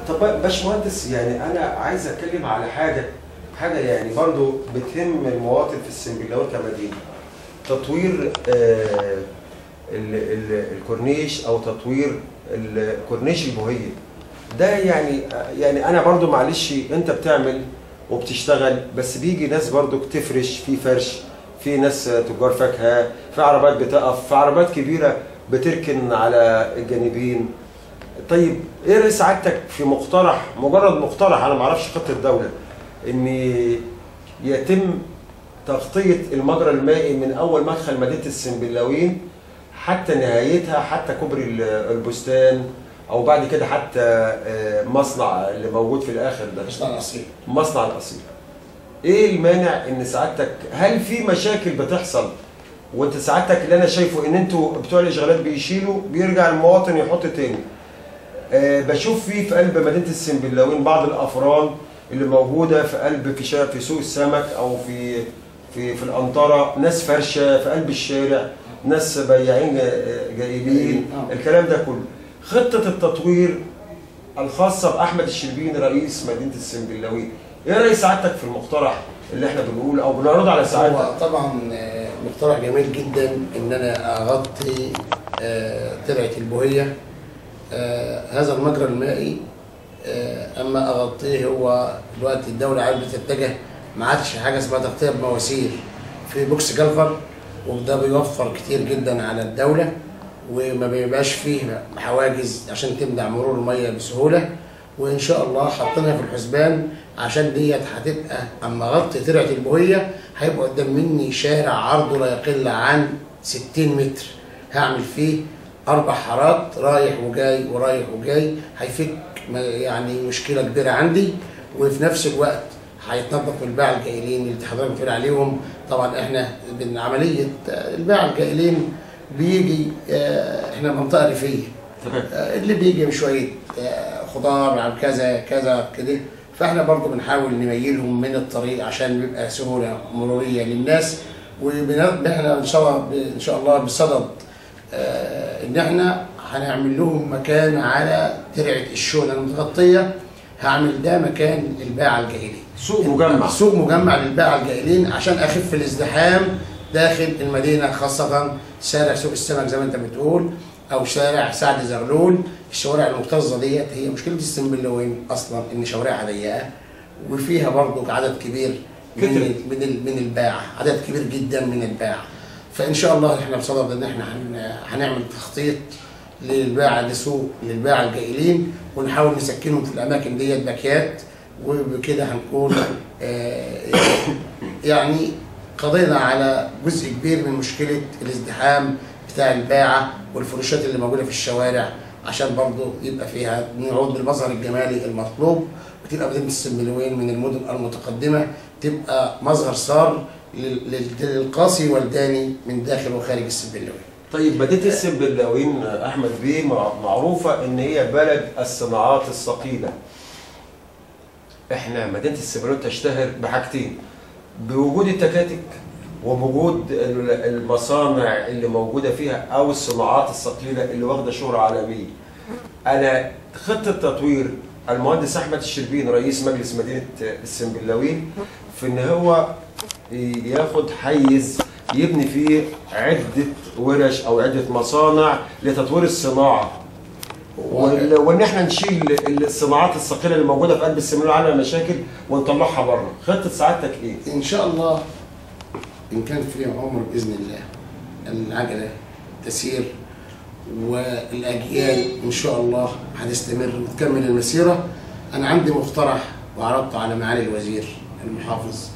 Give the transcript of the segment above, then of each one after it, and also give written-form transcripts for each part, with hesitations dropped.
طب باشمهندس، يعني انا عايز اتكلم على حاجة يعني برضو بتهم المواطن في السنبلاوين كمدينه، تطوير الكورنيش او تطوير الكورنيش البوهيه ده. يعني انا برضو معلش، انت بتعمل وبتشتغل، بس بيجي ناس برضو بتفرش في فرش، في ناس تجار فاكهة، في عربات بتقف، في عربات كبيرة بتركن على الجانبين. طيب ايه رأي سعادتك في مقترح، مجرد مقترح، انا ما اعرفش خطه الدولة، ان يتم تغطيه المجرى المائي من اول مدخل مدينة السنبلاوين حتى نهايتها، حتى كوبري البستان، او بعد كده حتى مصنع اللي موجود في الاخر ده، مصنع الاصيل. مصنع الاصيل. ايه المانع ان سعادتك، هل في مشاكل بتحصل وانت سعادتك اللي انا شايفه ان انتوا بتوع الاشغالات بيشيلوا، بيرجع المواطن يحط تاني؟ بشوف في قلب مدينة السنبلاوين بعض الافران اللي موجودة في قلب في سوق السمك او في في في القنطرة، ناس فرشه في قلب الشارع، ناس بياعين جائلين، الكلام ده كله. خطه التطوير الخاصة باحمد الشربيني رئيس مدينة السنبلاوين، ايه راي سعادتك في المقترح اللي احنا بنقوله او بنعرضه على سعادتك؟ هو طبعا مقترح جميل جدا ان انا اغطي ترعه البوهيه، هذا المجرى المائي. اما اغطيه، هو دلوقتي الدولة عايزه تتجه، ما عادش حاجة اسمها تغطيه بمواسير، في box culvert، وده بيوفر كتير جدا على الدولة، وما بيبقاش فيه حواجز عشان تمنع مرور المية بسهولة. وان شاء الله حاطينها في الحسبان، عشان ديت هتبقى اما اغطي ترعه البوهيه هيبقى قدام مني شارع عرضه لا يقل عن 60 متر، هعمل فيه 4 حارات رايح وجاي ورايح وجاي، هيفك يعني مشكلة كبيرة عندي، وفي نفس الوقت هيتنظف الباعة الجائلين اللي حضرتك بتقول عليهم. طبعا احنا من عملية الباعة الجائلين بيجي، احنا منطقة ريفيه، اللي بيجي بشوية خضار او كذا كذا كده، فاحنا برضو بنحاول نميلهم من الطريق عشان بيبقى سهولة مروريه للناس. واحنا ان شاء الله بصدد ان احنا هنعمل لهم مكان على ترعه الشونه المتغطيه، هعمل ده مكان للباعة الجائلين، سوق مجمع، سوق مجمع للباعة الجائلين عشان اخف الازدحام داخل المدينة، خاصة شارع سوق السمك زي ما انت بتقول، او شارع سعد زغلول. الشوارع المكتظه ديت هي مشكلة السنبلاوين اصلا، ان شوارعها ضيقه وفيها برضو عدد كبير من الباعة، عدد كبير جدا من الباعة. فان شاء الله احنا بصدد ان احنا هنعمل تخطيط للباعة، لسوق للباعة الجائلين، ونحاول نسكنهم في الاماكن ديت باكيات، وبكده هنكون يعني قضينا على جزء كبير من مشكلة الازدحام بتاع الباعه والفروشات اللي موجودة في الشوارع، عشان برضه يبقى فيها نعود بالمظهر الجمالي المطلوب، وتبقى مدينة السنبلاوين من المدن المتقدمة، تبقى مظهر صار للقاصي والداني من داخل وخارج السنبلاوين. طيب مدينة السنبلاوين احمد بيه معروفة ان هي بلد الصناعات الثقيلة. احنا مدينة السنبلاوين تشتهر بحاجتين، بوجود التكاتك ووجود المصانع اللي موجودة فيها او الصناعات الثقيلة اللي واخده شهره عالمية. انا خطه تطوير المهندس احمد الشربيني رئيس مجلس مدينة السنبلاوين في ان هو ياخد حيز يبني فيه عده ورش او عده مصانع لتطوير الصناعة، وان احنا نشيل الصناعات الثقيلة اللي موجودة في قلب السنبلاوين على مشاكل ونطلعها بره. خطه سعادتك ايه؟ ان شاء الله ان كان في عمر باذن الله العجلة تسير، والاجيال ان شاء الله هتستمر وتكمل المسيرة. انا عندي مقترح وعرضته على معالي الوزير المحافظ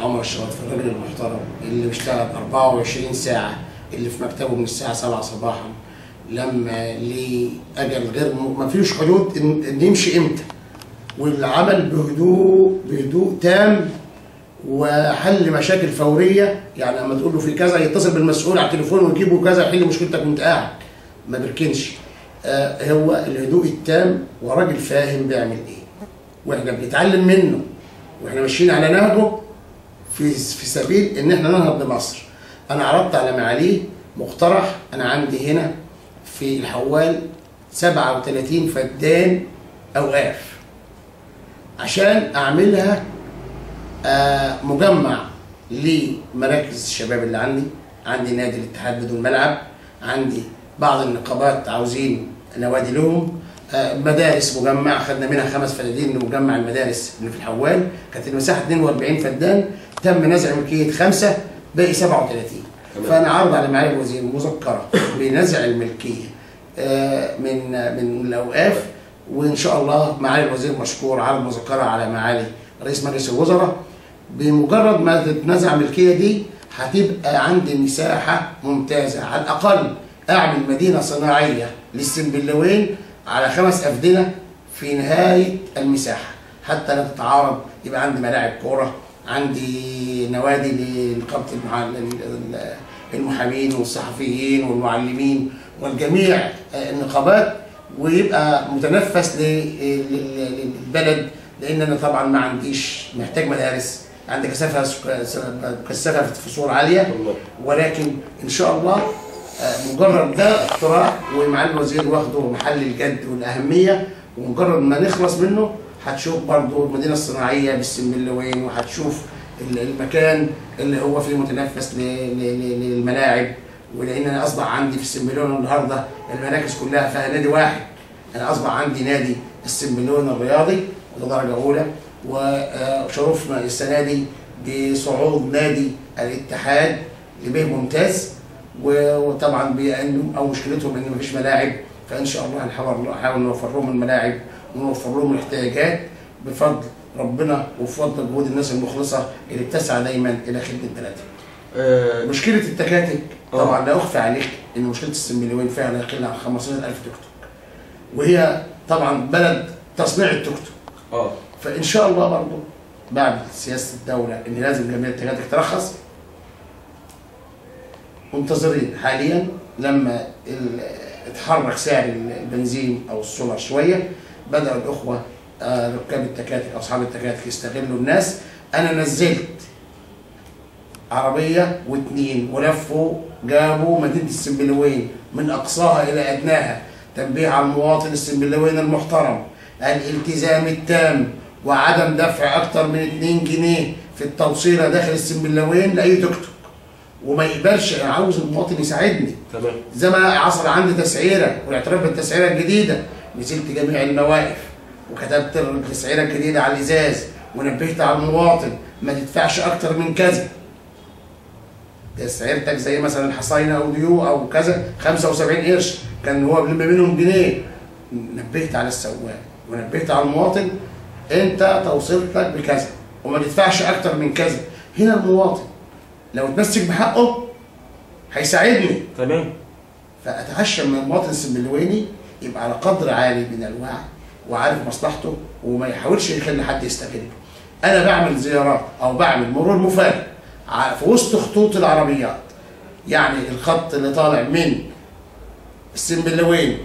عمر الشرطي، الراجل المحترم اللي بيشتغل 24 ساعة، اللي في مكتبه من الساعة 7 صباحا، لما ليه اجل غير ما فيش حدود ان يمشي امتى، والعمل بهدوء بهدوء تام وحل مشاكل فورية. يعني اما تقول له في كذا يتصل بالمسؤول على التليفون ويجيبه كذا، يحل مشكلتك وانت قاعد، ما بيركنش. هو الهدوء التام، وراجل فاهم بيعمل ايه، واحنا بنتعلم منه واحنا ماشيين على نهجه في سبيل ان احنا ننهض بمصر. انا عرضت على معاليه مقترح، انا عندي هنا في الحوال 37 فدان اوقاف عشان اعملها مجمع لمراكز الشباب اللي عندي. عندي نادي الاتحاد بدون ملعب، عندي بعض النقابات عاوزين نوادي لهم، مدارس مجمع خدنا منها 5 فدادين لمجمع المدارس اللي في الحوال، كانت المساحة 42 فدان، تم نزع ملكية 5 باقي 37. فانا عرض على معالي الوزير مذكره بنزع الملكية من الاوقاف، وان شاء الله معالي الوزير مشكور عرض مذكره على معالي رئيس مجلس الوزراء. بمجرد ما تتنزع الملكية دي هتبقى عندي مساحة ممتازة، على الاقل اعمل مدينة صناعية للسنبلاوين على 5 أفدنة في نهاية المساحة، حتى لا تتعارض. يبقى عندي ملاعب كورة، عندي نوادي لنقابه المحامين والصحفيين والمعلمين والجميع النقابات، ويبقى متنفس للبلد. لان انا طبعا ما عنديش، محتاج مدارس، عندي كثافة في فصول عالية، ولكن ان شاء الله مجرد ده اقتراح ومعالي الوزير واخده محل الجد والاهميه، ومجرد ما نخلص منه هتشوف برضه المدينة الصناعية بالسنبلاوين، وهتشوف المكان اللي هو فيه متنفس للملاعب. ولان انا اصبح عندي في السنبلاوين النهارده المراكز كلها فيها نادي واحد، انا اصبح عندي نادي السنبلاوين الرياضي وده درجه اولى، وشرفنا السنة دي بصعود نادي الاتحاد لبيه ممتاز، وطبعا بانه او مشكلتهم ان مفيش ملاعب، فان شاء الله هنحاول نوفر لهم الملاعب ونوفر لهم الاحتياجات بفضل ربنا وبفضل جهود الناس المخلصه اللي بتسعى دايما الى خدمة بلدها. مشكلة التكاتك طبعا لا اخفي عليك ان مشكلة السنبلاوين فيها لا يقل عن 15000 توك توك، وهي طبعا بلد تصنيع التوك توك. فان شاء الله برضه بعد سياسة الدولة ان لازم جميع التكاتك ترخص. منتظرين حاليا لما اتحرك سعر البنزين او السولار شوية، بدأ الاخوة ركاب التكاتك اصحاب التكاتك يستغلوا الناس. انا نزلت عربية واثنين ولفوا جابوا مدينة السنبلاوين من اقصاها الى ادناها، تنبيه على المواطن السنبلاوين المحترم الالتزام التام وعدم دفع اكثر من 2 جنيه في التوصيله داخل السنبلاوين لاي توك توك، وما يقبلش. انا عاوز المواطن يساعدني. تمام. زي ما حصل عندي تسعيره والاعتراف بالتسعيره الجديدة، نزلت جميع المواقف وكتبت التسعيره الجديدة على الازاز ونبهت على المواطن ما تدفعش اكتر من كذا. تسعيرتك زي مثلا الحصاينه او ديو او كذا 75 قرش، كان هو بيلم منهم جنيه. نبهت على السواق ونبهت على المواطن انت توصيلتك بكذا وما تدفعش اكتر من كذا. هنا المواطن لو اتمسك بحقه هيساعدني. تمام. فاتعشم من المواطن السنبلاويني يبقى على قدر عالي من الوعي وعارف مصلحته وما يحاولش يخلي حد يستغله. انا بعمل زيارات او بعمل مرور مفاجئ في وسط خطوط العربيات، يعني الخط اللي طالع من السنبلاوين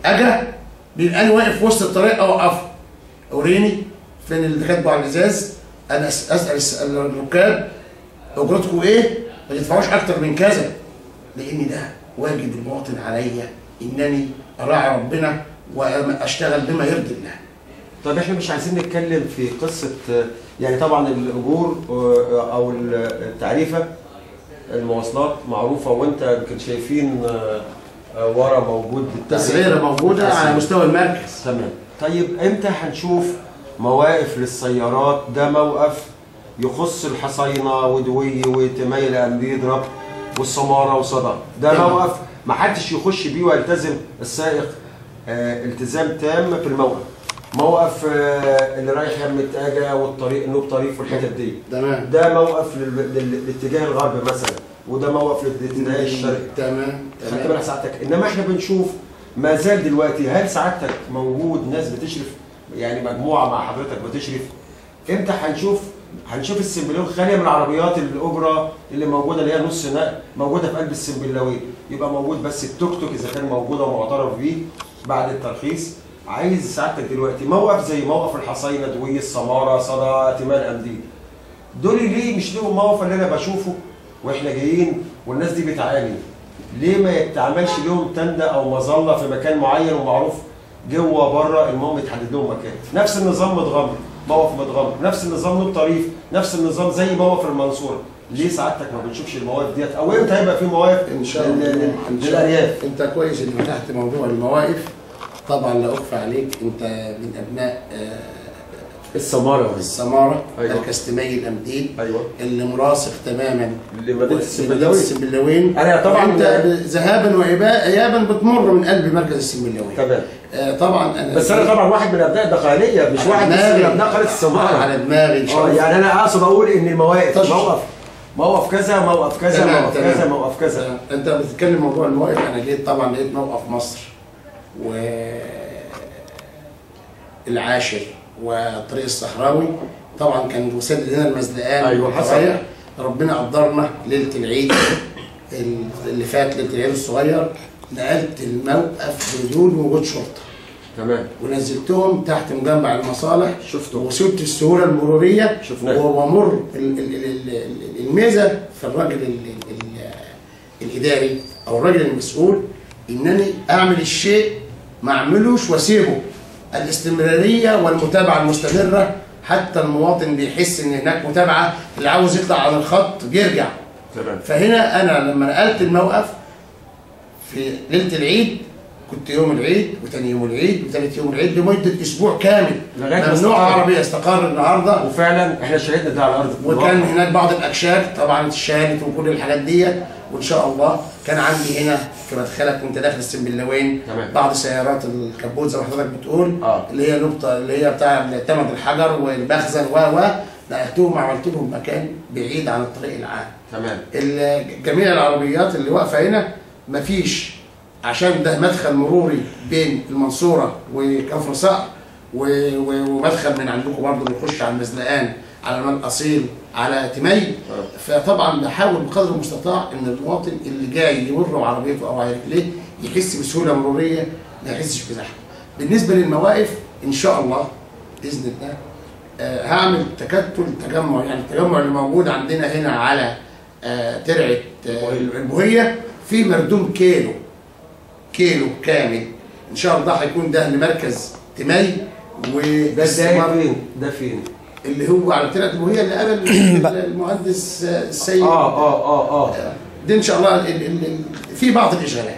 اجا بيبقى انا واقف في وسط الطريق اوقفه، اوريني فين اللي كاتبه على الازاز، انا اسال الركاب اجرتكم ايه؟ ما تدفعوش اكتر من كذا، لان ده واجب المواطن عليا انني اراعي ربنا واشتغل بما يرضي الله. طب احنا مش عايزين نتكلم في قصة، يعني طبعا الاجور او التعريفه المواصلات معروفة، وانت يمكن شايفين ورا موجود التسعيره موجودة على مستوى المركز. تمام. طيب امتى هنشوف مواقف للسيارات؟ ده موقف يخص الحصينه ودوي وتميل قنديل ربط والسماره وصدى، ده موقف ما حدش يخش بيه ويلتزم السائق التزام تام في الموقف. موقف اللي رايح يم التاجه والطريق نوب طريق والحتت دي. تمام. ده موقف للاتجاه الغربي مثلا، وده موقف للاتجاه الشرقي. تمام. خدت بالك سعادتك؟ انما احنا بنشوف ما زال دلوقتي، هل سعادتك موجود ناس بتشرف، يعني مجموعة مع حضرتك بتشرف؟ امتى هنشوف السنبلاوين خالية من العربيات الاجرة اللي موجودة اللي هي نص نقل موجودة في قلب السنبلاوين؟ يبقى موجود بس التوك توك اذا كان موجودة ومعترف بيه بعد الترخيص. عايز سعادتك دلوقتي موقف زي موقف الحصينه، دوي، السماره، صدى، تيمان قنديل، دول ليه مش لهم موقف اللي انا بشوفه واحنا جايين والناس دي بتعاني؟ ليه ما يتعملش لهم تندة او مظلة في مكان معين ومعروف جوه بره، المهم يتحدد لهم مكان. نفس النظام متغمر، موقف متغمر، نفس النظام نوب طريف، نفس النظام زي موقف المنصورة. ليه سعادتك ما بنشوفش المواقف ديت؟ او امتى هيبقى في مواقف ان شاء الله للارياف؟ انت كويس اللي فتحت موضوع المواقف. طبعا لا اخفى عليك انت من ابناء السماره. السماره، أيوة. مركز تمي الامديد، أيوة. اللي ملاصق تماما لمدينة السنبلاوين. انا طبعا انت ذهابا وايابا بتمر من قلب مركز السنبلاوين. تمام. طبعا انا بس انا طبعا واحد من ابناء الدقهليه، مش واحد بس من ابناء قرية السماره. على دماغي ان شاء الله. يعني انا اقصد اقول ان المواقف موقف كذا، موقف كذا، موقف كذا، موقف كذا. انت بتتكلم موضوع المواقف، انا جيت طبعا لقيت موقف مصر والعاشر والطريق الصحراوي، طبعا كان وسدد هنا المزلقان. ايوه حصل. ربنا قدرنا ليلة العيد اللي فات، ليلة العيد الصغير، نقلت الموقف بدون وجود شرطه. تمام. ونزلتهم تحت مجمع المصالح. شفته. وسبت السهولة المرورية. شفناه. ومر الميزة في الراجل الاداري او الراجل المسؤول انني اعمل الشيء ما اعملوش واسيبه. الاستمرارية والمتابعة المستمرة، حتى المواطن بيحس ان هناك متابعه، اللي عاوز يطلع على الخط بيرجع. تمام. فهنا انا لما نقلت الموقف في ليلة العيد، كنت يوم العيد وثاني يوم العيد وثالث يوم العيد لمدة اسبوع كامل ممنوع عربية. استقر النهارده، وفعلا احنا شهدنا ده على الارض. وكان هناك بعض الاكشاك طبعا اتشالت وكل الحاجات ديت، وان شاء الله كان عندي هنا في مدخلك وانت داخل السنبلاوين بعض سيارات الكبوت زي ما حضرتك بتقول، اللي هي نقطة اللي هي بتاع تمد الحجر والمخزن و نقلتهم وعملت لهم مكان بعيد عن الطريق العام. تمام. جميع العربيات اللي واقفة هنا مفيش، عشان ده مدخل مروري بين المنصورة وكفر صقر، ومدخل من عندكم برضه بيخش على المزلقان، على المال الاصيل، على تمي. فطبعا بحاول بقدر المستطاع ان المواطن اللي جاي يمر بعربيته او على رجليه يحس بسهولة مروريه، ما يحسش بزحمه. بالنسبة للمواقف ان شاء الله باذن الله هعمل تكتل تجمع، يعني التجمع اللي موجود عندنا هنا على ترعه البوهيه في مردوم كيلو كامل ان شاء الله هيكون ده لمركز تمي. بس ده فين؟ ده فين؟ اللي هو على ترعه البوهيه اللي قابل المهندس السيد. دي ان شاء الله في بعض الاشغالات.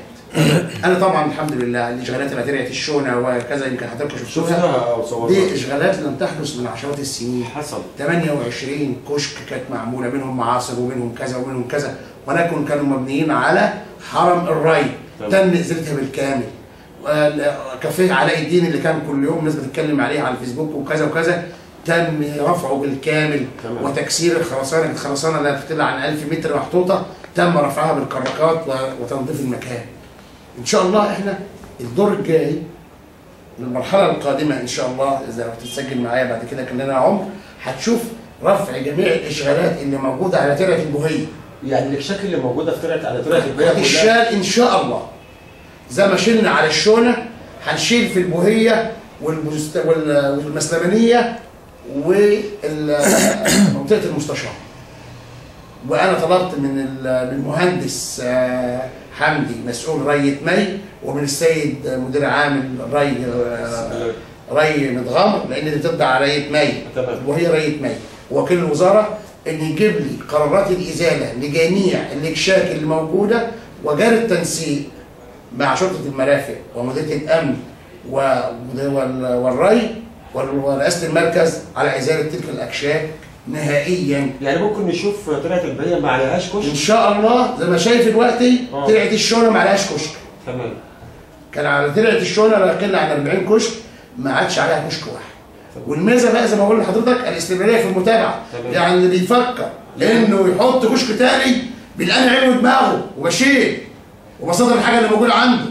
انا طبعا الحمد لله الاشغالات اللي ترعه الشونه وكذا يمكن حضرتك شفتوها، دي اشغالات لم تحدث من عشرات السنين. حصل 28 كشك كانت معمولة، منهم معاصر ومنهم كذا ومنهم كذا، ولكن كانوا مبنيين على حرم الري، تم ازالتها بالكامل. كافيه علاء الدين اللي كان كل يوم الناس بتتكلم عليه على الفيسبوك وكذا وكذا، تم رفعه بالكامل. تمام. وتكسير الخرسانه، الخرسانه لا تقل عن 1000 متر محطوطة، تم رفعها بالكراكات وتنظيف المكان. ان شاء الله احنا الدور الجاي المرحلة القادمة ان شاء الله، اذا لو تتسجل معايا بعد كده كان لنا عمر، هتشوف رفع جميع الاشغالات اللي موجودة على ترعه البوهيه. يعني الاكشاك اللي موجودة في ترعه على ترعه البوهيه هتتشال ان شاء الله. زي ما شلنا على الشونه هنشيل في البوهيه والمسلمانيه ومنطقة المستشار. وانا طلبت من المهندس حمدي مسؤول ري تمي، ومن السيد مدير عام الري ري متغمر، لان دي بتبدا على ري تمي وهي ري تمي، ووكيل الوزارة ان يجيب لي قرارات الازالة لجميع الاكشاك اللي موجودة، وجاري التنسيق مع شرطه المرافق ومديريه الامن والري ورئاسه المركز على ازالة تلك الاكشاك نهائيا. يعني ممكن نشوف ترعه البهية ما عليهاش كشك ان شاء الله، زي ما شايف دلوقتي. ترعه الشونه ما عليهاش كشك. تمام. كان على ترعه الشونه لا يقل عن 40 كشك، ما عادش عليها كشك واحد. والميزة بقى زي ما بقول لحضرتك الاستمرارية في المتابعة. تمام. يعني اللي بيفكر انه يحط كشك تاني بالآن عينه ودماغه وبشيل وبصدر الحاجة اللي موجودة عنده،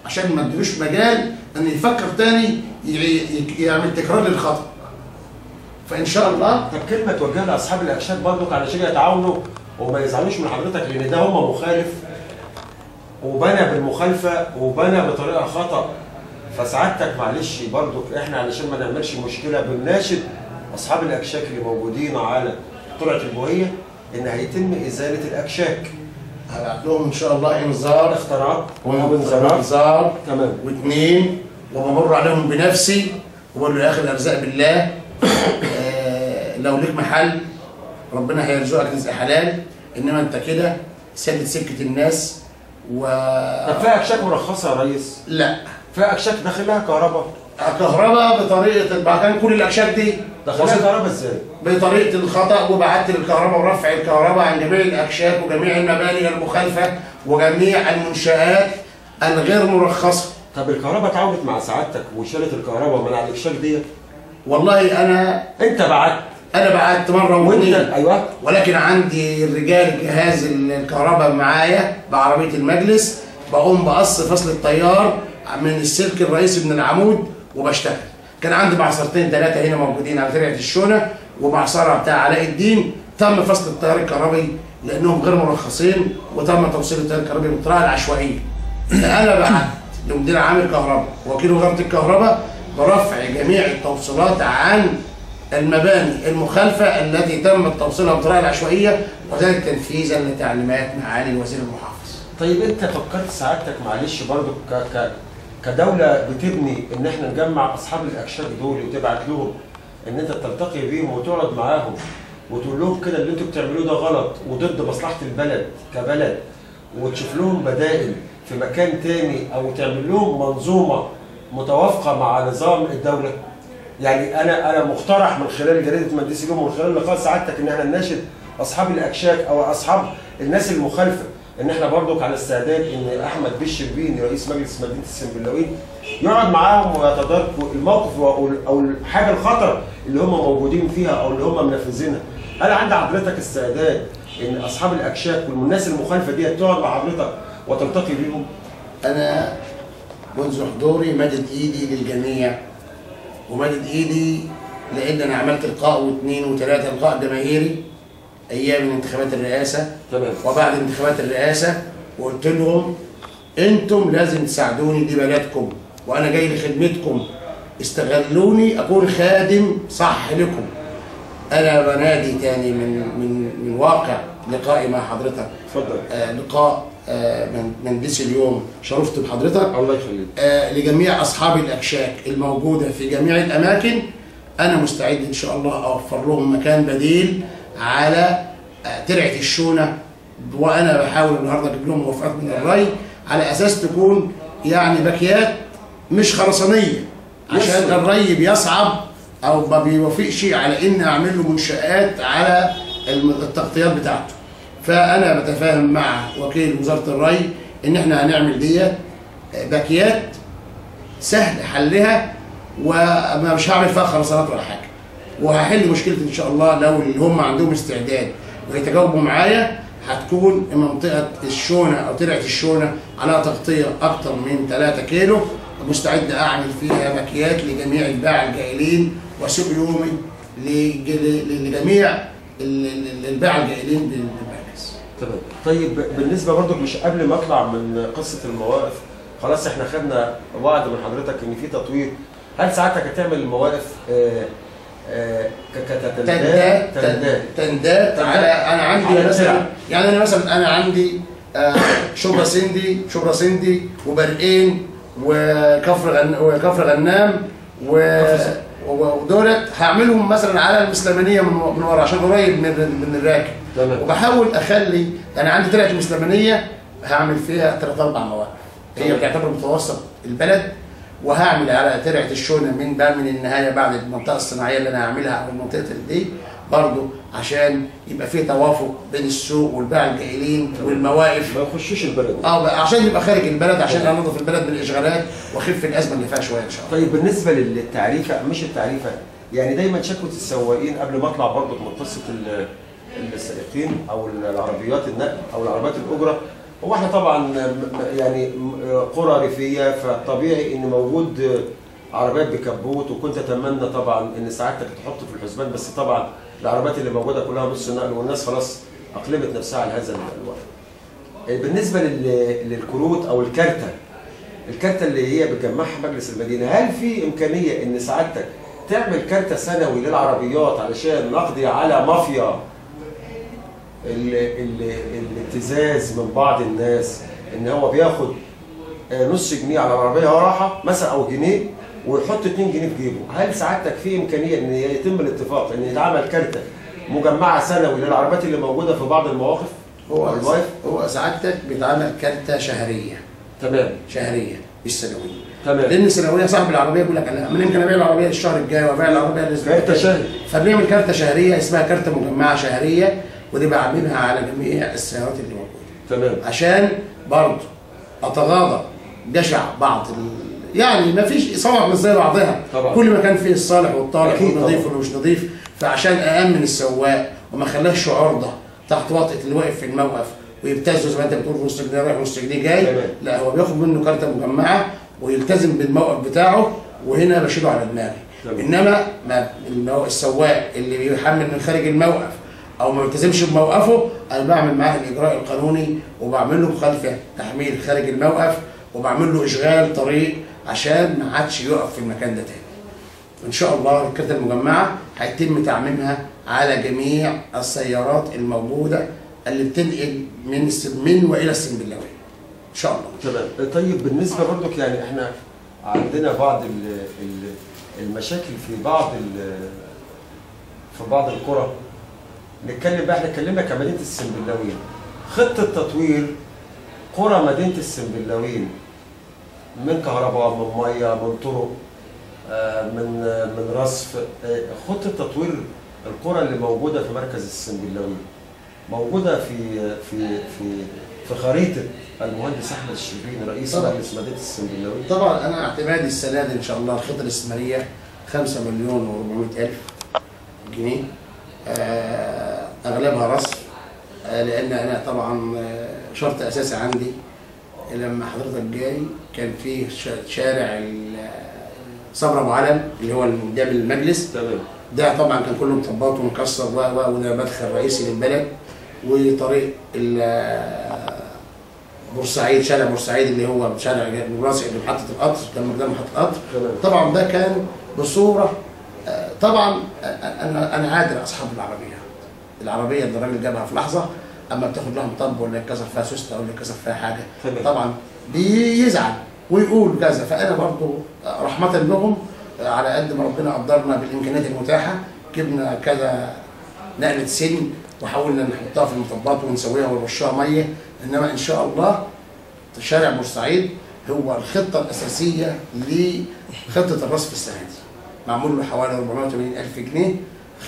عشان ما اديلوش مجال ان يفكر تاني يعمل تكرار للخطأ. فان شاء الله. طب كلمة توجهها لاصحاب الاكشاك برضك علشان يتعاونوا وما يزعلوش من حضرتك، لان ده هم مخالف وبنى بالمخالفه وبنى بطريقة خطا. فسعادتك معلش برضك احنا علشان ما نعملش مشكلة بنناشد اصحاب الاكشاك اللي موجودين على ترعه البوهيه ان هيتم ازالة الاكشاك. هبعت لهم ان شاء الله انذار اختراق وانذار. تمام. واثنين وبمر عليهم بنفسي وبقول له يا اخي الارزاق بالله، لو ليك محل ربنا هيرزقك رزق حلال، انما انت كده سدت سكة الناس. طب فيها اكشاك مرخصة يا ريس؟ لا، فيها اكشاك داخلها كهرباء. كهرباء بطريقة كان كل الاكشاك دي داخلها كهرباء ازاي؟ بطريقة الخطا، وبعت للكهرباء ورفع الكهرباء عن جميع الاكشاك وجميع المباني المخالفة وجميع المنشآت الغير مرخصة. طب الكهرباء تعاونت مع سعادتك وشالت الكهرباء من على الاكشاك ديت؟ والله انا انت بعت، انا بعت مرة واثنين، ايوه، ولكن عندي الرجال جهاز الكهرباء معايا بعربيه المجلس، بقوم بقص فصل التيار من السلك الرئيسي من العمود وبشتغل. كان عندي معصرتين ثلاثة هنا موجودين على ترعه الشونه ومعصره بتاع علاء الدين، تم فصل التيار الكهربي لانهم غير مرخصين، وتم توصيل التيار الكهربي بالطريقة العشوائية. انا بعت لمدير عام الكهرباء ووكيل وزارة الكهرباء برفع جميع التوصيلات عن المباني المخالفة التي تم توصيلها بالطريقة العشوائية، وذلك تنفيذا لتعليمات معالي الوزير المحافظ. طيب انت فكرت سعادتك معلش برضو كدولة بتبني ان احنا نجمع اصحاب الاكشاك دول وتبعت لهم ان انت تلتقي بيهم وتقعد معاهم وتقول لهم كده اللي انتوا بتعملوه ده غلط وضد مصلحة البلد كبلد، وتشوف لهم بدائل في مكان تاني او تعمل لهم منظومة متوافقة مع نظام الدولة؟ يعني انا مقترح من خلال جريدة منديس اليوم ومن خلال لقاء سعادتك ان احنا نناشد اصحاب الاكشاك او اصحاب الناس المخالفة ان احنا برضك على استعداد ان احمد بيه الشربيني رئيس مجلس مدينة السنبلاوين يقعد معاهم ويتداركوا الموقف او الحاجة الخطر اللي هم موجودين فيها او اللي هم منفذينها. هل عند حضرتك استعداد ان اصحاب الاكشاك والناس المخالفة دي تقعد مع حضرتك وتلتقي بيهم؟ انا منذ حضوري مدد ايدي للجميع، ومدد ايدي لان انا عملت لقاء واثنين وثلاثة لقاء جماهيري ايام انتخابات الرئاسة. تمام. وبعد انتخابات الرئاسة وقلت لهم انتم لازم تساعدوني، دي بلدكم وانا جاي لخدمتكم، استغلوني اكون خادم صح لكم. انا بنادي تاني من واقع لقائي مع حضرتك. اتفضل. لقاء منديس اليوم، شرفت بحضرتك. الله يخليك. لجميع اصحاب الاكشاك الموجودة في جميع الاماكن، انا مستعد ان شاء الله اوفر لهم مكان بديل على ترعه الشونه، وانا بحاول النهارده اجيب لهم موافقات من الري على اساس تكون يعني باكيات مش خرسانيه، عشان الري بيصعب او ما بيوافقش على ان اعمل له منشآت على التغطيات بتاعته. فانا بتفاهم مع وكيل وزارة الري ان احنا هنعمل ديت باكيات سهل حلها، وما مش هعمل فيها خرسانات ولا حاجة، وهحل مشكلتي ان شاء الله. لو اللي هم عندهم استعداد ويتجاوبوا معايا هتكون منطقة الشونه او ترعه الشونه على تغطيه اكتر من 3 كيلو، مستعد اعمل فيها باكيات لجميع الباعة الجائلين وسوق يومي لجميع الباعة الجائلين بالمركز. تمام. طيب بالنسبة برضك، مش قبل ما اطلع من قصة المواقف، خلاص احنا خدنا وعد من حضرتك ان في تطوير، هل ساعتك هتعمل المواقف تندات تندات على انا عندي مثلا، يعني انا مثلا انا عندي شبرا سندي، شبرا سندي وبرقين وكفر غنام ودولت هعملهم مثلا على المسلمانيه من ورا عشان قريب من الراكب. تمام. وبحاول اخلي، انا عندي ترعه المسلمانيه هعمل فيها 3 4 مواقف، هي بتعتبر متوسط البلد، وهعمل على ترعه الشونه من بقى من النهاية بعد المنطقة الصناعية اللي انا هعملها او المنطقة دي برضه، عشان يبقى في توافق بين السوق والباعة الجائلين والمواقف، ما يخشوش البلد. عشان يبقى خارج البلد، عشان انظف البلد من الاشغالات واخف الازمة اللي فيها شوية ان شاء الله. طيب بالنسبة للتعريفه، مش التعريفه، يعني دايما شكوى السواقين قبل ما اطلع برضه من قصة السائقين او العربيات النقل او العربيات الاجرة، هو احنا طبعا يعني قرى ريفيه، فطبيعي ان موجود عربيات بكبوت، وكنت اتمنى طبعا ان سعادتك تحط في الحسبان، بس طبعا العربيات اللي موجودة كلها نص نقل والناس خلاص اقلمت نفسها على هذا الوضع. بالنسبة للكروت او الكارته، الكارته اللي هي بتجمعها مجلس المدينة، هل في امكانية ان سعادتك تعمل كارته سنوي للعربيات علشان نقضي على مافيا الابتزاز من بعض الناس، ان هو بياخد نص جنيه على العربية راحة مثلا او جنيه، ويحط 2 جنيه في جيبه. هل سعادتك في امكانية ان يتم الاتفاق ان يتعمل كارته مجمعة سنوي للعربيات اللي موجودة في بعض المواقف؟ هو سعادتك بيتعمل كارته شهرية. تمام. شهرية مش سنوية. تمام. لان السنوية صاحب العربية بيقول لك انا يمكن ابيع العربية الشهر الجاي وابيع العربية الاسبوع الجاي. كارته شهري. فبنعمل كارته شهرية اسمها كارته مجمعة شهرية، ودي بعممها على جميع السيارات اللي موجودة. تمام. عشان برضه اتغاضى جشع بعض يعني ما فيش صوابع مش زي بعضها. طبعا. كل ما كان فيه الصالح والطالح والنظيف واللي مش نظيف، فعشان أأمن السواق وما خلاش عرضه تحت وطئة اللي واقف في الموقف ويبتزه زي ما انت بتقول نص جنيه رايح ونص جنيه جاي. تمام. لا، هو بياخد منه كارته مجمعة ويلتزم بالموقف بتاعه، وهنا بشيله على دماغي. تمام. انما ما السواق اللي بيحمل من خارج الموقف او ما بيلتزمش بموقفه، انا بعمل معاه الاجراء القانوني وبعمل له مخالفة تحميل خارج الموقف، وبعمل له اشغال طريق عشان ما عادش يقف في المكان ده تاني. ان شاء الله الكارته المجمعة هيتم تعميمها على جميع السيارات الموجودة اللي بتنقل من والى السنبلاويه ان شاء الله. تمام. طيب بالنسبة برضك يعني احنا عندنا بعض المشاكل في بعض القرى. نتكلم بقى، احنا اتكلمنا كمدينه السنبلاوين، خطه تطوير قرى مدينة السنبلاوين من كهرباء، من مية، من طرق، من رصف. خطه تطوير القرى اللي موجودة في مركز السنبلاوين موجودة في في في في خريطة المهندس احمد الشربيني رئيس مجلس مدينة السنبلاوين. طبعا انا اعتمادي السنة دي ان شاء الله الخطة الاستثمارية 5,400,000 جنيه، اغلبها رصف، لان انا طبعا شرط اساسي عندي لما حضرتك جاي كان في شارع صبرا ابو علم اللي هو قدام المجلس. تمام. ده طبعا كان كله مطبات ومكسر وده مدخل رئيسي للبلد، وطريق بورسعيد، شارع بورسعيد اللي هو شارع الراسي اللي محطة القطر، كان قدام محطة القطر. طبعا ده كان بصورة، طبعا انا عادل اصحاب العربية، العربية اللي الراجل جابها في لحظة اما بتاخد لها مطب ولا يتكسر فيها سوسته ولا يتكسر فيها حاجة، طبعا بيزعل ويقول كذا. فانا برضو رحمه لهم على قد ما ربنا قدرنا بالامكانيات المتاحة جبنا كذا نقله سن وحاولنا نحطها في المطبات ونسويها ونرشها مية. انما ان شاء الله شارع بورسعيد هو الخطة الاساسية لخطة الرصف السنة دي، معمول له حوالي 480,000 جنيه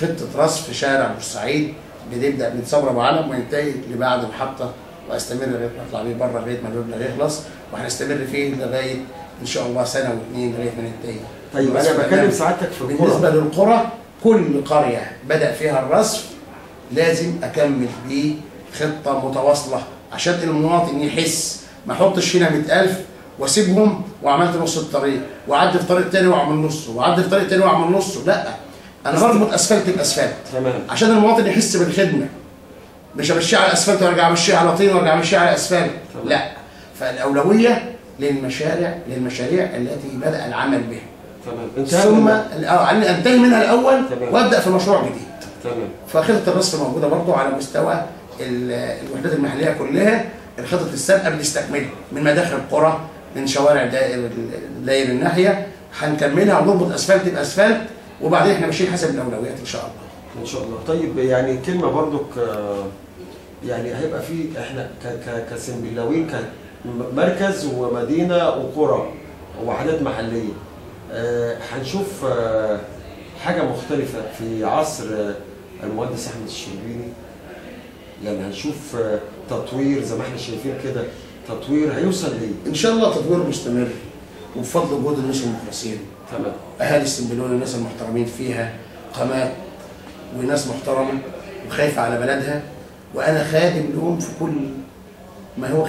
خطه رصف شارع بورسعيد، بنبدا من صبرا ابو علم وينتهي لبعد محطة، واستمر لغاية ما اطلع بيه بره لغاية ما المبلغ يخلص، وهنستمر فيه لغاية ان شاء الله سنة واثنين لغاية ما ننتهي. طيب انا بكلم سعادتك في القرى. بالنسبة للقرى، كل قرية بدا فيها الرصف لازم اكمل بيه خطه متواصلة عشان المواطن يحس. ما احطش هنا 100,000 واسيبهم وعملت نص الطريق واعدي في طريق تاني واعمل نصه واعدي في طريق تاني واعمل نصه، لا، انا بربط اسفلت باسفلت. تمام. عشان المواطن يحس بالخدمة، مش امشيه على اسفلت وارجع امشيه على طين وارجع امشيه على اسفلت، لا. فالاولويه للمشاريع التي بدا العمل بها. تمام. ثم انتهي منها الاول وابدا في مشروع جديد. تمام. فخطه الرصف موجودة برضو على مستوى الوحدات المحلية كلها، الخطط السابقة بنستكملها من مداخل القرى، من شوارع داير الناحية، هنكملها ونربط اسفلت باسفلت، وبعدين احنا ماشيين حسب الاولويات ان شاء الله. ان شاء الله. طيب يعني كلمة برضك، يعني هيبقى في احنا كسنبلاوين كمركز ومدينة وقرى ووحدات محليه، هنشوف حاجة مختلفة في عصر المهندس احمد الشربيني. يعني هنشوف تطوير زي ما احنا شايفين كده، تطوير هيوصل ليه؟ ان شاء الله تطوير مستمر وبفضل وجود الناس المخلصين. تمام. اهالي السنبلاوين الناس المحترمين فيها قامات وناس محترمه وخايفة على بلدها، وانا خادم لهم في كل ما هو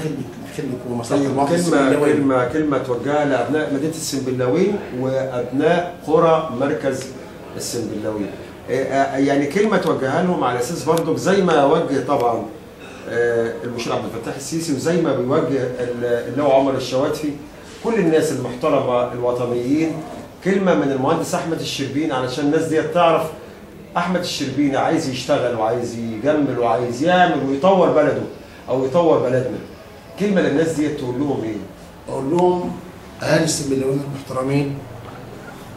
خدمة ومصلحه المواطن السنبلاوي. كلمة توجهها لابناء مدينة السنبلاوين وابناء قرى مركز السنبلاوين، يعني كلمة توجهها لهم على اساس برضك زي ما وجه طبعا المشير عبد الفتاح السيسي وزي ما بيوجه اللواء عمر الشواتفي، كل الناس المحترمة الوطنيين، كلمة من المهندس احمد الشربيني علشان الناس دي تعرف احمد الشربيني عايز يشتغل وعايز يجمل وعايز يعمل ويطور بلده او يطور بلدنا. كلمة للناس دي تقول لهم ايه؟ اقول لهم اهالي السنبلاوين المحترمين،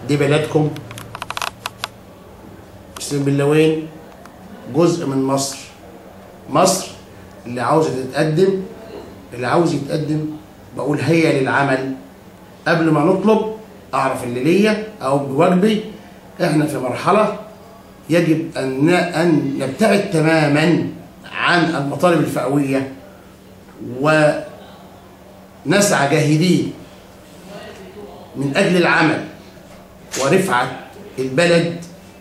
دي بلدكم، السنبلاوين جزء من مصر. مصر اللي عاوزه تتقدم، اللي عاوز يتقدم بقول هيا للعمل. قبل ما نطلب اعرف اللي ليا او بواجبي. احنا في مرحلة يجب ان نبتعد تماما عن المطالب الفئويه ونسعى جاهدين من اجل العمل ورفعه البلد.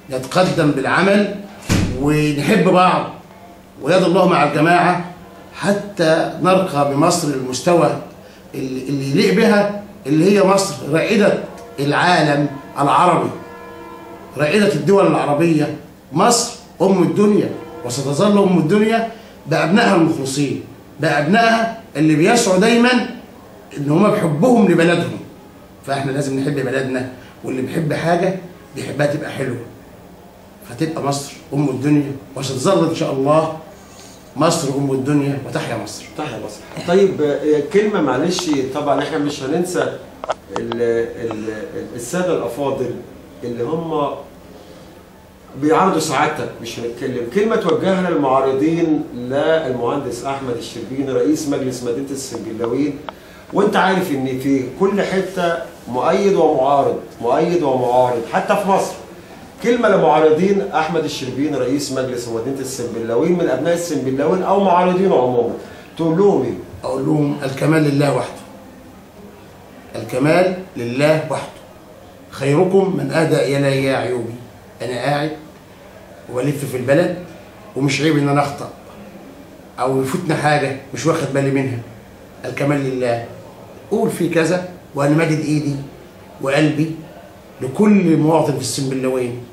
نتقدم بالعمل ونحب بعض ويد الله مع الجماعة حتى نرقى بمصر للمستوى اللي يليق بها، اللي هي مصر رائدة العالم العربي، رائدة الدول العربية. مصر أم الدنيا وستظل أم الدنيا بأبنائها المخلصين، بأبنائها اللي بيسعوا دايما إن هما بحبهم لبلدهم. فإحنا لازم نحب بلدنا، واللي بيحب حاجة بيحبها تبقى حلوة، فتبقى مصر أم الدنيا وستظل إن شاء الله مصر أم الدنيا، وتحيا مصر. تحيا مصر. طيب كلمة معلش، طبعا احنا مش هننسى السادة الأفاضل اللي هم بيعارضوا سعادتك، مش هنتكلم. كلمة توجهها للمعارضين للمهندس أحمد الشربيني رئيس مجلس مدينة السنبلاوين، وأنت عارف إن في كل حتة مؤيد ومعارض، مؤيد ومعارض حتى في مصر. كلمة لمعارضين أحمد الشربيني رئيس مجلس مدينة السنبلاوين من أبناء السنبلاوين أو معارضينه عموما، تقول لهم إيه؟ أقول لهم الكمال لله وحده، الكمال لله وحده. خيركم من أهدى إلي عيوبي. أنا قاعد وبلف في البلد ومش عيب إن أنا أخطأ أو يفوتنا حاجة مش واخد بالي منها. الكمال لله. قول في كذا وأنا مادد إيدي وقلبي لكل مواطن في السنبلاوين،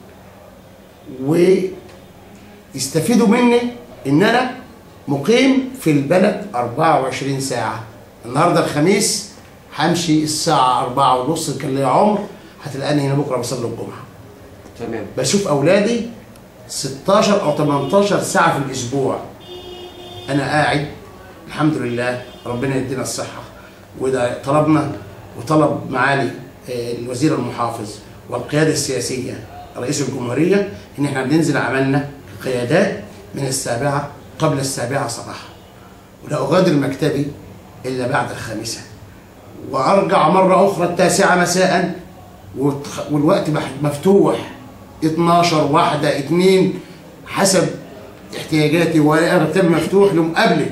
ويستفيدوا مني إن أنا مقيم في البلد 24 ساعة. النهارده الخميس همشي الساعة 4:30، كان ليا عمر هتلاقيني هنا بكرة بصلي الجمعة. تمام. بشوف أولادي 16 أو 18 ساعة في الأسبوع. أنا قاعد الحمد لله، ربنا يدينا الصحة، وده طلبنا وطلب معالي الوزير المحافظ والقيادة السياسية رئيس الجمهورية إن إحنا بننزل عملنا قيادات من 7 قبل 7 صباحا، ولا أغادر مكتبي إلا بعد 5، وأرجع مرة أخرى 9 مساء، والوقت مفتوح 12 1 2 حسب احتياجاتي، وأنا مكتبي مفتوح لمقابلة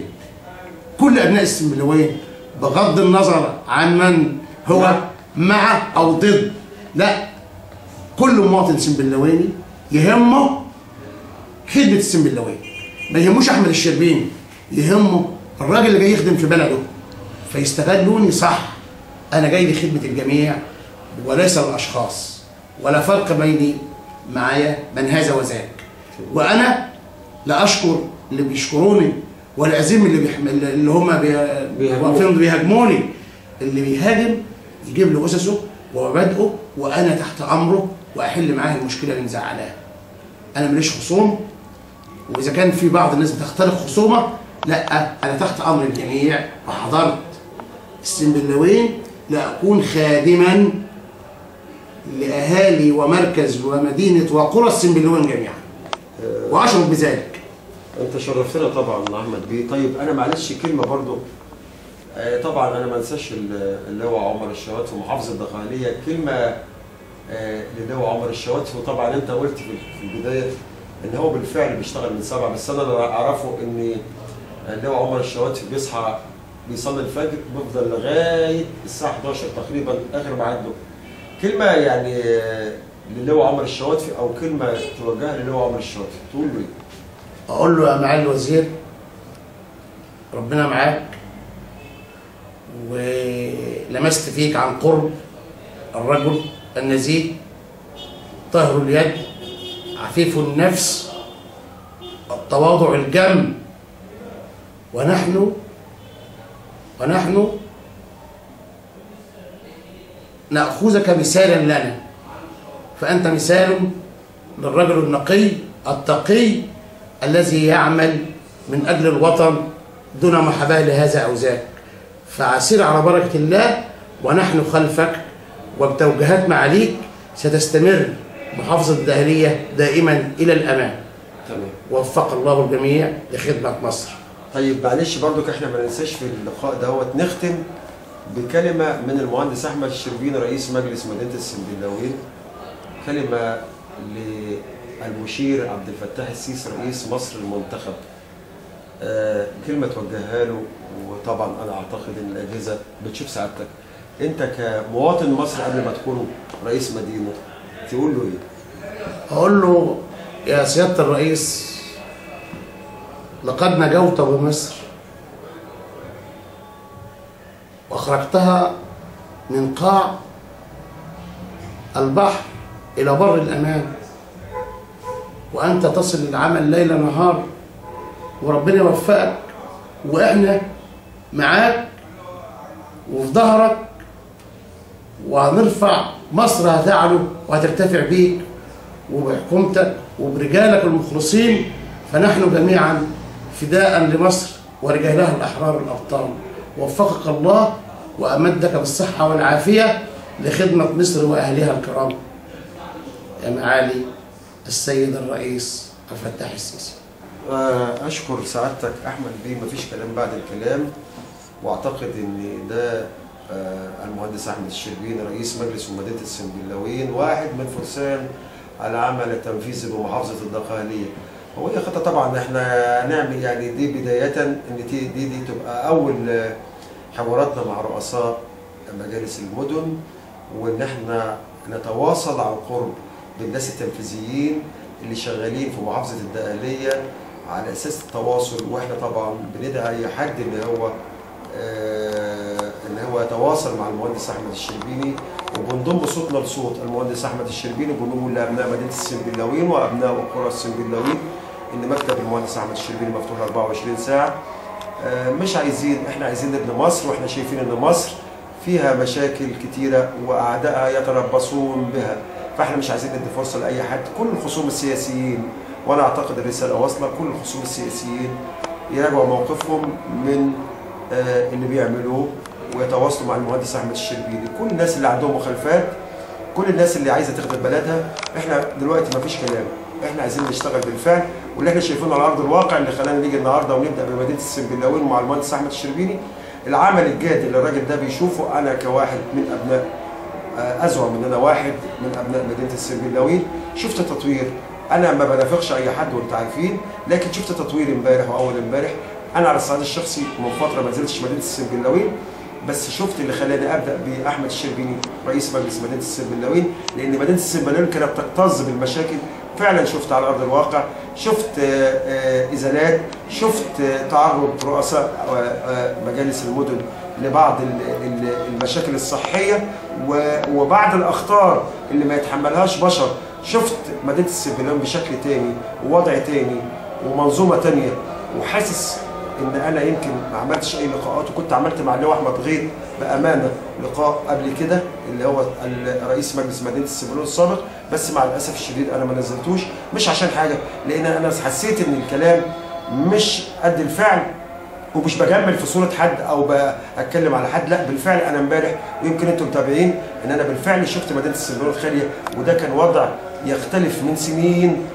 كل أبناء السنبلاوين بغض النظر عن من هو مع أو ضد. لا، كل مواطن سنبلاويني يهمه خدمة السنبلاوين، ما يهموش أحمد الشربيني، يهمه الراجل اللي جاي يخدم في بلده، فيستغلوني صح. أنا جاي لخدمة الجميع وليس الأشخاص، ولا فرق بيني معايا من هذا وذاك. وأنا لا أشكر اللي بيشكروني ولا أذم اللي هم واقفين بيهاجموني. اللي بيهاجم يجيب له أسسه ومبادئه وأنا تحت أمره وأحل معاه المشكلة اللي مزعلاه. أنا ماليش خصوم، وإذا كان في بعض الناس بتختلق خصومة، لا، أنا تحت أمر الجميع. وحضرت السنبلاوين لأكون خادما لأهالي ومركز ومدينة وقرى السنبلاوين جميعا، وأشرف بذلك. أنت شرفتنا طبعا أحمد بيه. طيب أنا معلش كلمة برضو، طبعا أنا ما انساش اللواء عمر الشواتفي محافظ الدقهلية. كلمة للواء عمر الشواتفي، وطبعا أنت قلت في البداية إن هو بالفعل بيشتغل من 7، بس أنا اللي أعرفه إن اللواء عمر الشواتفي بيصحى بيصلي الفجر بيفضل لغاية الساعة 11 تقريبا آخر ميعاد له. كلمة يعني للواء عمر الشواتفي أو كلمة توجهها للواء عمر الشواتفي تقول له إيه؟ أقول له يا معالي الوزير ربنا معاك، ولمست فيك عن قرب الرجل النزيه طاهر اليد عفيف النفس التواضع الجم، ونحن نأخذك مثالا لنا، فأنت مثال للرجل النقي التقي الذي يعمل من أجل الوطن دون محاباة لهذا أو ذاك. فعسير على بركة الله ونحن خلفك، وبتوجيهات معاليك ستستمر محافظة الدقهلية دائما إلى الأمام. تمام. وفق الله الجميع لخدمة مصر. طيب معلش برضك احنا ما ننساش في اللقاء دوت نختم بكلمة من المهندس أحمد الشربيني رئيس مجلس مدينة السنبلاوين، كلمة للمشير عبد الفتاح السيسي رئيس مصر المنتخب، كلمة توجهها له. وطبعا أنا أعتقد إن الأجهزة بتشوف سعادتك أنت كمواطن مصري قبل ما تكون رئيس مدينة، تقول له إيه؟ أقول له يا سيادة الرئيس، لقد نجوت بمصر وأخرجتها من قاع البحر إلى بر الأمان، وأنت تصل للعمل ليل نهار، وربنا يوفقك وإحنا معاك وفي ظهرك، وهنرفع مصر، هتعلو وهترتفع بيك وبحكومتك وبرجالك المخلصين، فنحن جميعا فداء لمصر ورجالها الأحرار الأبطال. وفقك الله وأمدك بالصحة والعافية لخدمة مصر وأهلها الكرام. يا معالي السيد الرئيس عبد الفتاح السيسي. أشكر سعادتك أحمد بيه، مفيش كلام بعد الكلام، وأعتقد إن ده المهندس أحمد الشربيني رئيس مجلس مدينة السنبلاوين، واحد من فرسان العمل التنفيذي بمحافظة الدقهلية. هو هي خطة طبعا احنا هنعمل، يعني دي بداية ان دي تبقى اول حواراتنا مع رؤساء مجالس المدن، وان احنا نتواصل عن قرب بالناس التنفيذيين اللي شغالين في محافظة الدقهلية على اساس التواصل. واحنا طبعا بندعي اي حد ان هو يتواصل مع المهندس احمد الشربيني، وبنضم صوتنا لصوت المهندس احمد الشربيني، وبنقول لابناء مدينة السنبلاوين وابناء وقرى السنبلاوين ان مكتب المهندس احمد الشربيني مفتوح 24 ساعة. مش عايزين، احنا عايزين نبني مصر، واحنا شايفين ان مصر فيها مشاكل كتيرة واعدائها يتربصون بها، فاحنا مش عايزين ندي فرصة لاي حد. كل الخصوم السياسيين، وانا اعتقد الرسالة واصله، كل الخصوم السياسيين يراجعوا موقفهم من اللي بيعملوه ويتواصلوا مع المهندس احمد الشربيني. كل الناس اللي عندهم مخالفات، كل الناس اللي عايزه تخدم بلدها، احنا دلوقتي مفيش كلام، احنا عايزين نشتغل بالفعل، واللي احنا شايفينه على ارض الواقع اللي خلانا نيجي النهارده ونبدا بمدينة السنبلاوين مع المهندس احمد الشربيني. العمل الجاد اللي الراجل ده بيشوفه، انا كواحد من ابناء، ازعم ان انا واحد من ابناء مدينة السنبلاوين، شفت تطوير. انا ما بنافقش اي حد وانتم عارفين، لكن شفت تطوير امبارح واول امبارح. انا على الصعيد الشخصي من فترة ما نزلتش مدينة السنبلاوين، بس شفت اللي خلاني ابدا باحمد الشربيني رئيس مجلس مدينة السنبلاوين، لان مدينة السنبلاوين كانت تكتظ بالمشاكل. فعلا شفت على ارض الواقع، شفت ازالات، شفت تعرض رؤساء مجالس المدن لبعض المشاكل الصحية وبعض الاخطار اللي ما يتحملهاش بشر. شفت مدينة السنبلاوين بشكل تاني ووضع تاني ومنظومه تانية، وحاسس ان انا يمكن ما عملتش اي لقاءات، وكنت عملت مع اللواء احمد غيط بامانه لقاء قبل كده اللي هو رئيس مجلس مدينة السنبلاوين السابق، بس مع الاسف الشديد انا ما نزلتوش، مش عشان حاجة، لان انا حسيت ان الكلام مش قد الفعل، ومش بجمل في صوره حد او بتكلم على حد، لا بالفعل انا امبارح ويمكن انتم متابعين ان انا بالفعل شفت مدينة السنبلاوين خالية، وده كان وضع يختلف من سنين.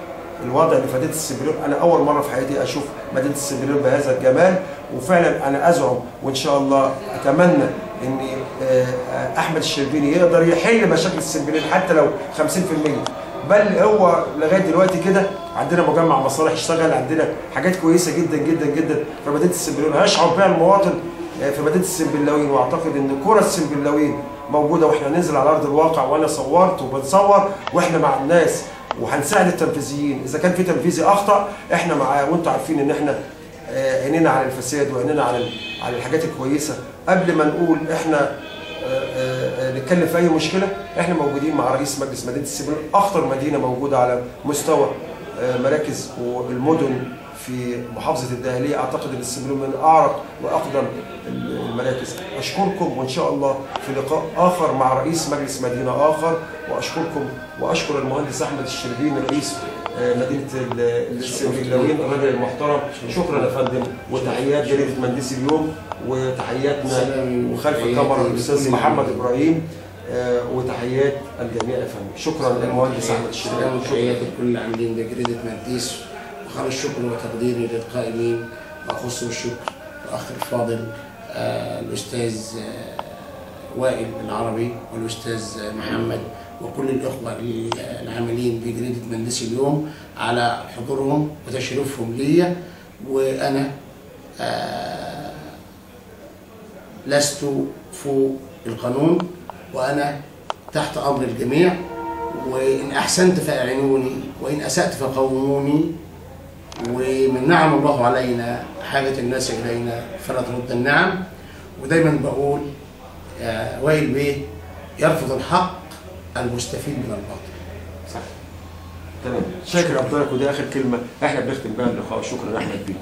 الوضع اللي في مدينة السنبلاوين انا اول مرة في حياتي اشوف مدينة السنبلاوين بهذا الجمال، وفعلا انا ازعم وان شاء الله اتمنى ان احمد الشربيني يقدر يحل مشاكل السنبلاوين حتى لو 50%. بل هو لغاية دلوقتي كده عندنا مجمع مصالح اشتغل، عندنا حاجات كويسة جدا جدا جدا في مدينة السنبلاوين هيشعر بها المواطن في مدينة السنبلاوين، واعتقد ان كره السنبلاوين موجودة، واحنا هننزل على ارض الواقع، وانا صورت وبنصور واحنا مع الناس، وهنساعد التنفيذيين. اذا كان في تنفيذي اخطا احنا معاه، وانتم عارفين ان احنا عينينا على الفساد وعينينا على الحاجات الكويسة. قبل ما نقول احنا نتكلم في اي مشكلة، احنا موجودين مع رئيس مجلس مدينة السنبلاوين، اخطر مدينة موجودة على مستوى مراكز والمدن في محافظة الدقهليه. اعتقد ان السنبلاوين من اعرق واقدم المراكز. اشكركم، وان شاء الله في لقاء اخر مع رئيس مجلس مدينة اخر. واشكركم واشكر المهندس احمد الشربيني رئيس مدينة السنبلاوين الراجل المحترم. شكرا يا فندم، وتحيات جريدة منديس اليوم، وتحياتنا وخلف الكاميرا الاستاذ محمد ابراهيم، وتحيات الجميع يا فندم. شكرا للمهندس احمد الشناوي. تحيات لكل اللي عاملين بجريدة منديس، وخالص الشكر وتقديري للقائمين، واخص بالشكر الاخ الفاضل الاستاذ وائل العربي والاستاذ محمد وكل الاخوة العاملين بجريدة منديس اليوم على حضورهم وتشريفهم ليا. وانا لست فوق القانون، وانا تحت امر الجميع، وان احسنت فاعينوني وان اسات فقوموني، ومن نعم الله علينا حاجة الناس الينا فلا ترد النعم. ودايما بقول وائل بيه يرفض الحق المستفيد من الباطل. صح، تمام. شاكر حضرتك، ودي اخر كلمة احنا بنختم بها اللقاء. شكرا احمد بيه.